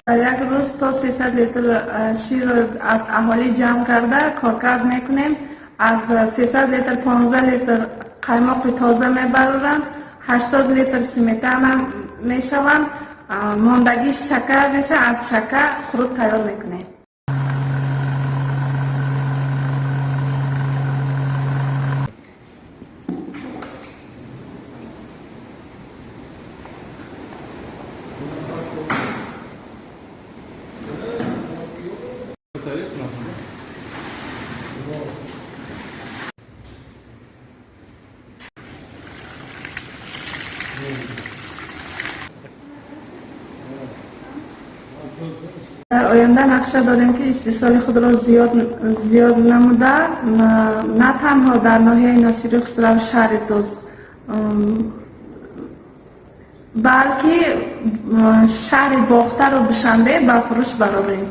Дар як рӯз то 300 литр ширро аз аҳолӣ ҷамъ карда коркард мекунем. Аз 300 литр 15 литр қаймоқи тоза мебароранд, 80 литр сметана мешаванд, мондагиш шакар мешавад, аз шакар қурут тайёр мекунем. Дар оянда нақша дорем, ки истеҳсоли худро зиёд намуда, на танҳо дар ноҳияи Носири Хусрав, шаҳри Тӯс, балки шаҳри Бохтару Душанбе ба фурӯш барорем.